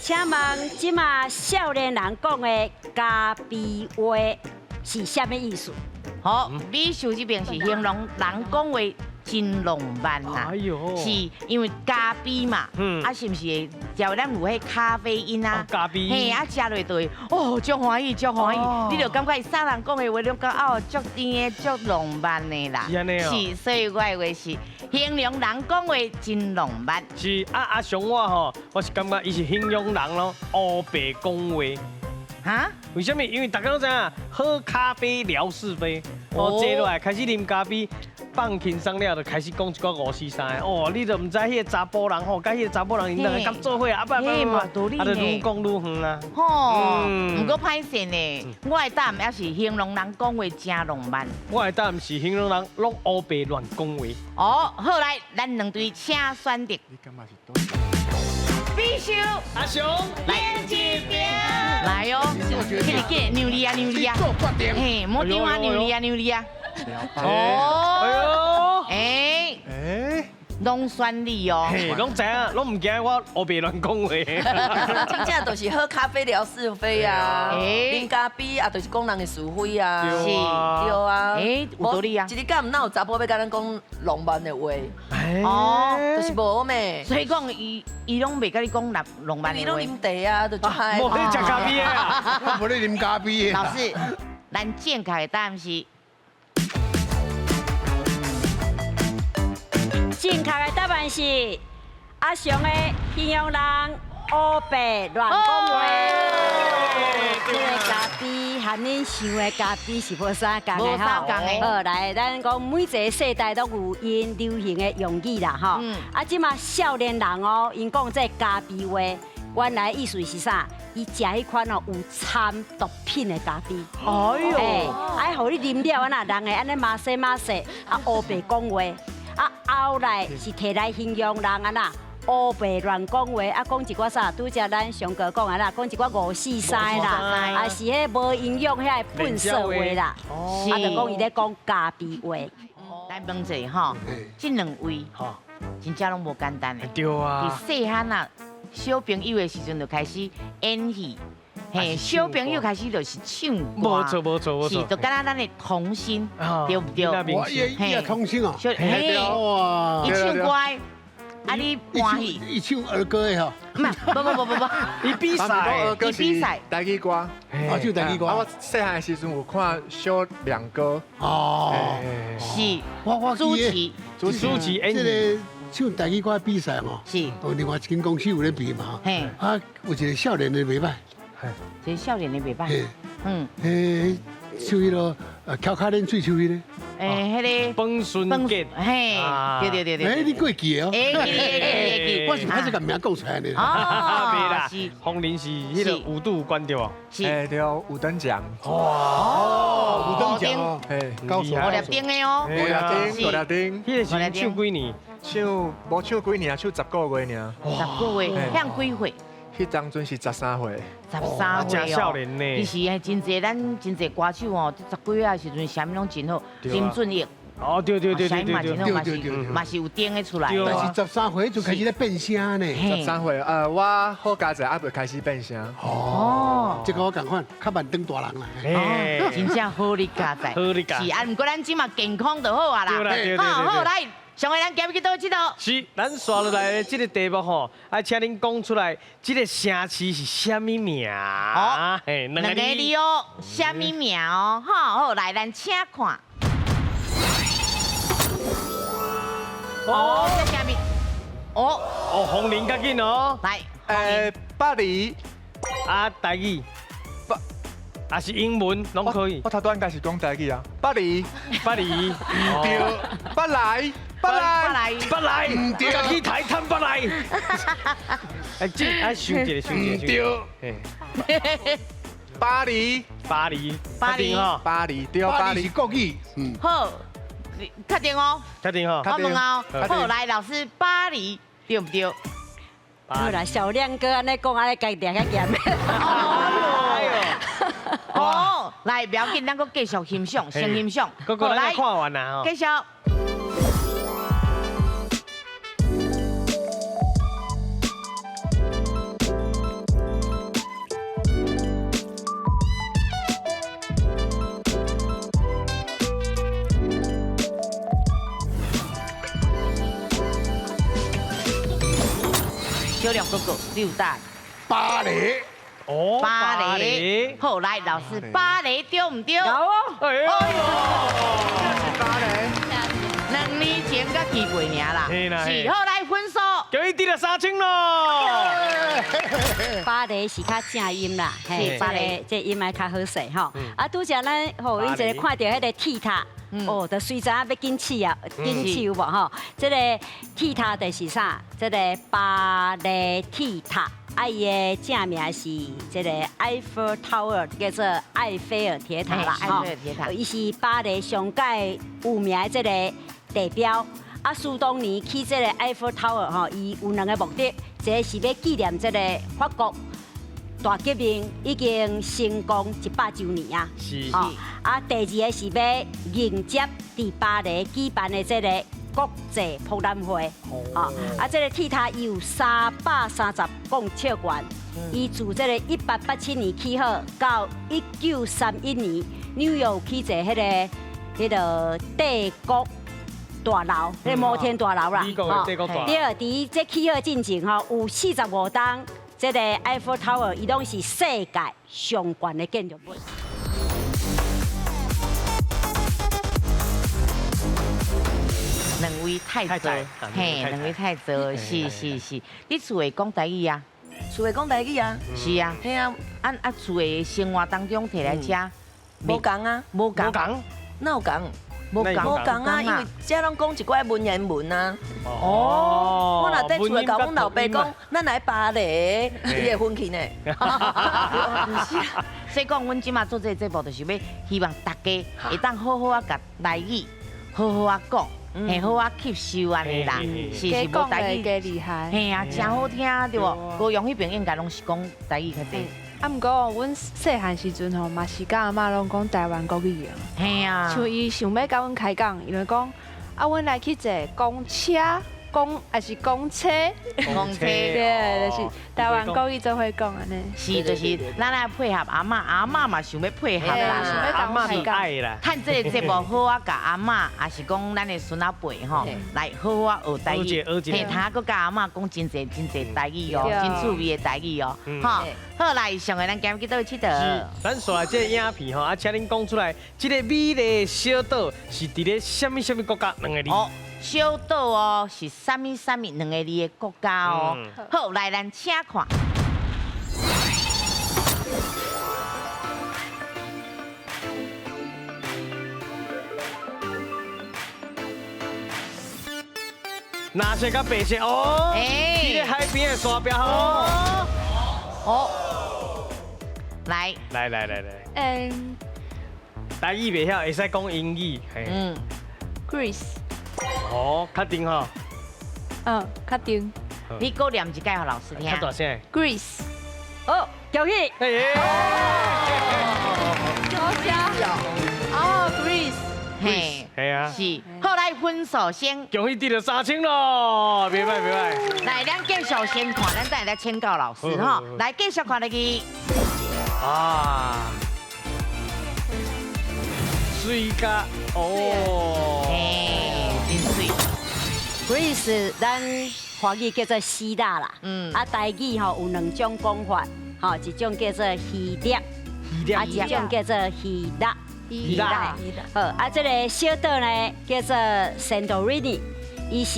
請問這馬少年人講的咖啡話是啥物意思？好，美秀這邊是形容人講話真浪漫啦，是因為咖啡嘛，啊是毋是會食咱有彼咖啡因啊？咖啡，嘿，啊食落就會哦，足歡喜，足歡喜，你就感覺啥人講的話，攏感覺哦，足甜的，足浪漫的啦。是按呢哦。是，所以我的話是形容人講話真浪漫。是啊，阿雄我吼，我是感覺伊是形容人咯，烏白講話。哈？為啥物？因為大家攏知影，喝咖啡聊是非。哦，坐落來開始啉咖啡，放輕鬆了，就開始講一寡五四三的。哦，你就毋知彼個查埔人吼，佮彼個查某人𪜶兩个敢做伙啊？啊不不不，啊就愈講愈遠啊。吼，毋過歹勢呢，我的答案也是形容人講話真浪漫。我的答案是形容人攏烏白亂講話。哦，好來，咱兩隊請選擇。美秀，阿雄，來來哦，緊緊，讓你啊，讓你啊，嘿，莫丟啊，讓你啊，讓你啊。哦，哎喲，哎，哎，攏選你哦，嘿，攏知影，攏毋驚我烏白亂講話。真正就是喝咖啡聊是非啊，啉咖啡啊，就是講人的是非啊，是，對啊，哎，有道理啊。一日敢哪有查埔欲共咱講浪漫的話？哦，就是無咩。所以講伊伊攏袂共你講浪浪漫的話。伊攏啉茶啊，就足嗨。無咧食咖啡啊，我無咧啉咖啡。老師，咱正確的答案是。正確的答案是阿雄的形容人烏白亂講話。這個咖啡和恁想的咖啡是無相仝的吼。好，來，咱講每一個世代攏有𪜶流行的用語啦吼。啊，這馬少年人哦，𪜶講這咖啡話，原來意思是啥？伊食彼款哦有摻毒品的咖啡。哎喲，啊，予你啉了，按怎人會按呢馬西馬西，啊，烏白講話。啊，後來是提來形容人按怎烏白亂講話，啊，講一寡啥？拄才咱上哥講的啦，講一寡五四三的啦，啊是彼無營養遐个糞埽話啦，啊，就講伊咧講咖啡話。來問一下吼，這兩位真正攏無簡單的。對啊。佇細漢啊，小朋友的時陣就開始演戲。嘿，小朋友開始就是唱歌，無錯無錯無錯，是就敢若咱的童星，對毋對？哇，伊伊也童星哦，嘿，哇，伊唱歌，啊你歡喜？伊唱兒歌的吼？毋是，無無無無無，伊比賽，伊比賽台語歌，啊唱台語歌。啊，我細漢的時陣有看小亮哥，哦，是，我主持，主持，這个唱台語歌比賽吼，是，另外一間公司有咧比嘛，嘿，啊有一個少年的袂䆀。這個少年的袂䆀，嗯，欸，唱彼个翹跤鏈水手彼个，欸，彼个彭順傑，嘿，對對對對，欸，你過記哦，會記會記會記，我是歹勢共名講出來呢。哦，袂啦，風鈴是彼个五度關對無？是，欸對，五等獎，哇，五等獎，嘿，高手，五粒燈的哦，五粒燈，五粒燈，彼個時陣唱幾年？唱無唱幾年啊，唱10個月爾。10個月，遐幾歲？彼當陣是13歲，13歲哦，少年呢。其實還真濟，咱真濟歌手哦，十幾歲的時陣，啥物攏真好，林俊逸。哦，對對對對對對對對，嘛是有頂的出來。但是13歲就開始咧變聲呢。13歲，我好佳哉，猶未開始變聲。哦，這個我仝款，較慢長大人啦。哦，真正好哩佳哉。好哩佳。是啊，毋過咱這馬健康就好啊啦。對啦對對對。好，好來。上個咱今日去佗佚佗？是，咱紲落來的這個題目吼，愛請恁講出來，這個城市是啥物名？哦，嘿，兩個字哦，啥物名哦？好，好，來，咱請看。哦，這啥物？哦，哦，風鈴較緊哦。來，巴黎。啊，台語。啊是英文攏可以。我頭拄應該是講台語啊。巴黎，巴黎，毋對，巴黎，巴黎，巴黎，毋對，去台探巴黎。哎，這哎，想一下，想一下，對。巴黎，巴黎，巴黎，巴黎，對，巴黎是國語。嗯，好，確定哦。確定哦。我問哦，好，來，老師，巴黎對毋對？好啦，小亮哥按呢講，按呢家掠較嚴。哦，來，不要緊，咱閣繼續欣賞，先欣賞。閣來看完啦，繼續。小亮哥哥，你有答案？巴黎。哦，巴黎。好，來老師，巴黎對毋對？有哦。哎呦，巴黎。2年前才去過爾啦。是，好，來分數。叫伊得了3000咯。巴黎是較正音啦，嘿，巴黎這音愛較好勢吼。啊，拄才咱吼，阮一個看著彼個鐵塔，哦，就隨知影欲緊試啊，緊試有無吼？這个鐵塔就是啥？這个巴黎鐵塔，啊，伊的正名是這个 Eiffel Tower，叫做埃菲爾鐵塔啦，埃菲爾鐵塔。伊是巴黎上蓋有名的這个地標。啊，斯當年起這个 Eiffel Tower 吼，伊有兩個目的，一个是欲紀念這个法國大革命已經成功100週年啊，是。啊，第二个是欲迎接佇巴黎舉辦的這個國際博覽會。哦，啊，這个鐵塔伊有330公尺高，伊自這个1887年起好，到1931年紐約有起一個彼个帝國大樓，彼个摩天大樓啦，對，佇這起好進前吼，有45棟，這个 Eiffel Tower 伊攏是世界上懸的建築物。兩位太太，嘿，兩位太座，是是是，你厝會講台語啊？厝會講台語啊？是啊，嘿啊，啊啊，厝的生活當中提來吃，無仝啊，無仝，哪有仝？無仝，無仝啊，因為這攏講一寡文言文啊。哦，我若佇厝內共阮老爸講，咱來巴黎，伊會分去呢。毋是啊，所以講，阮這馬做這个節目，就是欲希望大家會當好好啊，共台語好好啊講，嘿，好啊吸收按呢啦。是是，無台語加厲害。嘿啊，誠好聽對無？高雄彼邊應該攏是講台語較濟。啊，毋過阮細漢時陣吼，嘛是佮阿嬤攏講台灣國語啊。嘿啊。像伊想欲佮阮開講，伊就講啊，阮來去坐公車，公還是公車？公車。對，就是台灣國語做伙講按呢。是，就是咱來配合阿嬤，阿嬤嘛想欲配合啦，阿嬤是愛啦。趁這个節目好啊，共阿嬤，也是講咱的孫仔輩吼，來好好啊學台語。嘿，他閣佮阿嬤講真濟真濟台語哦，真趣味的台語哦，吼。好，來，上個咱今日去佗位𨑨迌？咱煞來這個影片吼，啊，請恁講出來，這个美麗小島是佇咧啥物啥物國家兩個字？哦，小島哦，是啥物啥物兩個字的國家哦。好，來，咱請看。藍色佮白色哦，佇咧海邊的沙壁哦。哦，來，來來來來，台語袂曉，會使講英語。嗯，Greece。哦，確定吼？嗯，確定。你閣念一擺予老師聽。較大聲。 Greece。哦，恭喜。多謝。哦，Greece。嘿，係啊。是。好，來分數先。恭喜得著3000咯，袂歹袂歹。來，咱繼續先看，咱等下來請教老師吼。來，繼續看落去。啊。水甲哦。嘿，真媠。 Greece，咱華語叫做希臘啦。啊，台語吼有兩種講法，吼，一種叫做希臘，啊，一種叫做希臘。希臘。好，啊，這个小島呢叫做 Santorini，伊是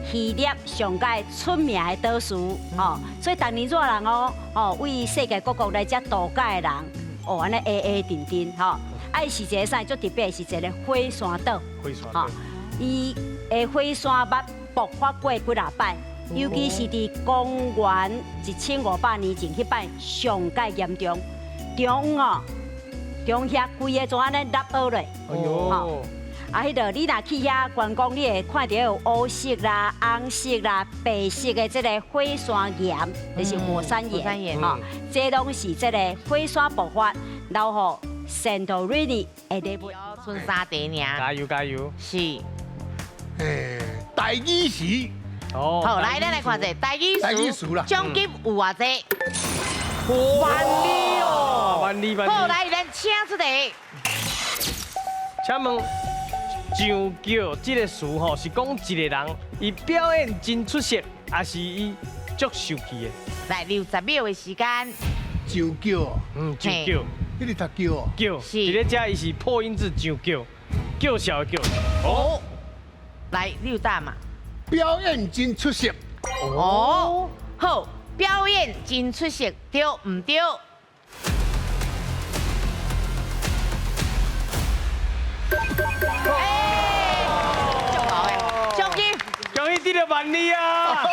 希臘上蓋出名的島嶼，吼，所以逐年熱人哦，吼，為世界各國來遮度假的人，哦，按呢矮矮陣陣，吼，啊，伊是一个啥？足特別，是一个火山島，火山島，伊的火山捌爆發過幾若擺，尤其是佇公元1500年前，彼擺上蓋嚴重，中哦。中遐規个就按呢凹落，哎喲，啊，彼个你若去遐觀光，你會看著有烏色啦、紅色啦、白色的這个火山岩，就是火山岩，吼，這攏是這个火山爆發，留予 Santorini 的禮物。賰3題爾，加油加油！是，台語詞。哦，好，來，咱來看者台語詞啦，獎金有偌濟？萬里哦，萬里萬里。好，來，咱請出題。請問上轎這个詞吼，是講一個人伊表演真出色，還是伊足受氣的。來，你有10秒的時間。上轎。嗯，上轎。彼個讀轎哦。轎。是。佇咧遮伊是破音字上轎，叫囂的叫。哦。來，你有答案嗎？表演真出色。哦。好，表演真出色，對毋對？恭喜得了万里啊！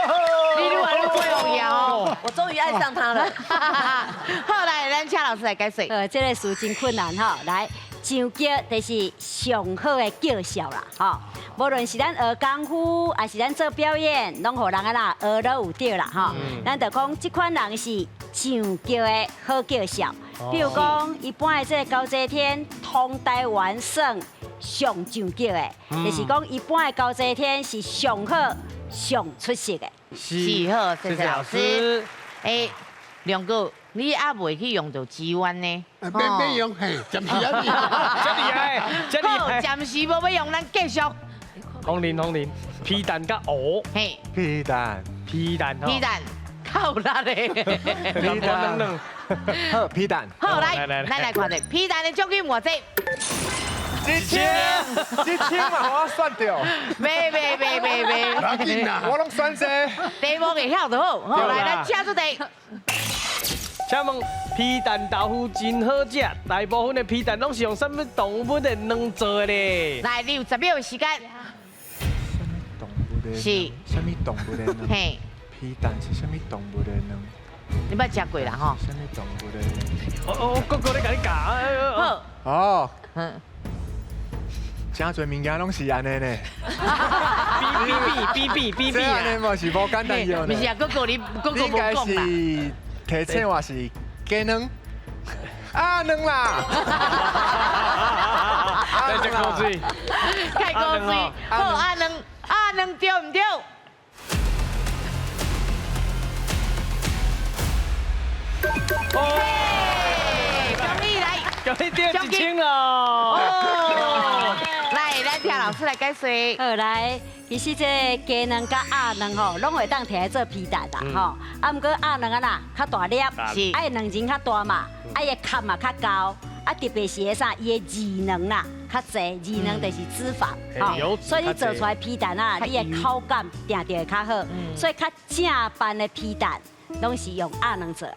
你愈来愈不容易哦！我終於愛上他了。好，來，咱請老師來解釋。這個詞真困難吼，來，上轎就是上好的叫囂啦，吼。無論是咱學功夫，還是咱做表演，攏予人啊啦學都有對啦，吼。咱就講這款人是上轎的好叫囂。比如講，一般的這個高捷天，通台灣省上上轎的，就是講一般的高捷天是上好、上出色的。是好，謝謝老師。哎，亮哥，你還未去用到資源呢？免用，嘿，暫時啊，這厲害，這厲害。好，暫時無欲用，咱繼續。紅林，紅林，皮蛋佮鵝。嘿，皮蛋，皮蛋，皮蛋。較有力的，皮蛋，好皮蛋，好來，咱來看者皮蛋的獎金偌濟？1000，1000嘛，我算著。袂袂袂袂袂，無要緊啦，我攏算這。題目會曉就好，好來，咱請出題。請問皮蛋豆腐真好食，大部分的皮蛋攏是用啥物動物的卵做的咧？來，你有10秒的時間。啥物動物的？是。啥物動物的卵？嘿。皮蛋是啥物動物的卵？你捌食過啦吼？啥物動物的卵？哦，哥哥咧共你教。好。哦。真濟物件攏是按呢呢。 B B B B B B。這按呢嘛是無簡單藥呢。毋是啊，哥哥你哥哥無講啦。應該是提醒我是雞卵。鴨卵啦。來食鍋水。開鍋水。好，鴨卵，鴨卵對毋對？哦，恭喜來，恭喜得1000咯！哦，來，咱聽老師來解說。好來，其實這雞卵佮鴨卵吼，攏會當摕來做皮蛋啦，吼。啊，毋過鴨卵啊啦，較大粒，啊，伊卵仁較大嘛，啊，伊的殼嘛較厚，啊，特別是彼啥，伊的魚卵啦較濟，魚卵就是脂肪，吼，所以你做出來皮蛋啊，你的口感定定會較好。所以較正版的皮蛋，攏是用鴨卵做的。